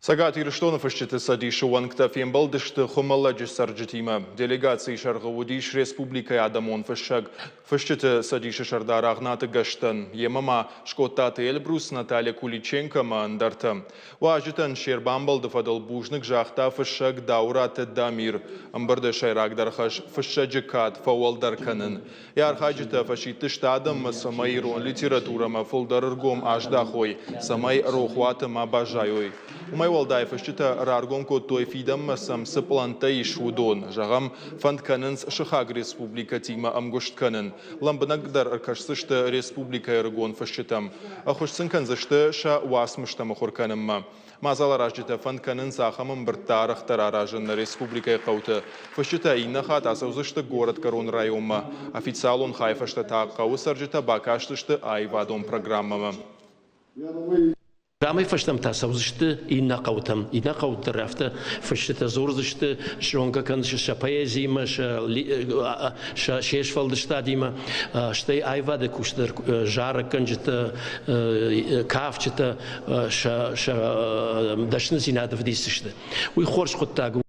Цӕгат Ирыстоны фысджыты цӕдисы уӕнгтӕ фембӕлдысты Хуымӕллӕджы цӕрджытимӕ. Делегацийы сӕргъы уыдис республикӕйы адӕмон фыссӕг, фысджыты цӕдисы сӕрдар Агънаты Гӕстӕн. Йемӕ ма Скъодтаты Эльбрус, Наталья Куличенко ӕмӕ ӕндӕртӕ. Уазджытӕн се рбамбӕлды фӕдыл бузныг загъта фыссӕг Дауыраты Дамир. Ӕмбырды сӕйрагдӕр хӕс фыссӕджы кад фӕуӕлдӕр кӕнын. Йӕ архайджытӕ фӕсидтысты адӕммӕ, цӕмӕй ирон литературӕмӕ фылдӕр ӕргом аздахой, цӕмӕй рохуаты ма баззайой. Уымӕй уӕлдай фысджытӕ раргом кодтой, фидӕнмӕ сӕм цы пълӕнттӕ ис, уыдон. Зӕгъӕм, фӕнд кӕнынц сыхаг республикӕтимӕ ӕмгуыст кӕнын. Лӕмбынӕгдӕр ӕркӕсдзысты республикӕйы ӕрыгон фысджытӕм. Ӕххуыс сын кӕндзысты сӕ уацмыстӕ мыхуыр кӕнынмӕ. Мадзаларазджытӕ фӕнд кӕнынц ахӕм ӕмбырдтӕ арӕхдӕр аразын нӕ республикӕйы хъӕуты. Фысджытӕ иннӕ хатт ацӕудзысты горӕтгӕрон районмӕ. Официалон хайы фӕстӕ та хъӕуы цӕрджытӕ бакастысты аивадон программӕмӕ. Рамӕй фӕстӕмӕ та цӕудзысты иннӕ хъӕутӕм. Иннӕ хъӕуты дӕр афтӕ фысджытӕ дзурдзысты, зонгӕ кӕндзысты сӕ поэзиимӕ, сӕ се сфӕлдыстадимӕ, стӕй аивады кусджытӕ, зарӕггӕнджытӕ, кафджытӕ сӕ дӕсныдзинад ӕвдисдзысты. Уый хорз хъуыддаг у.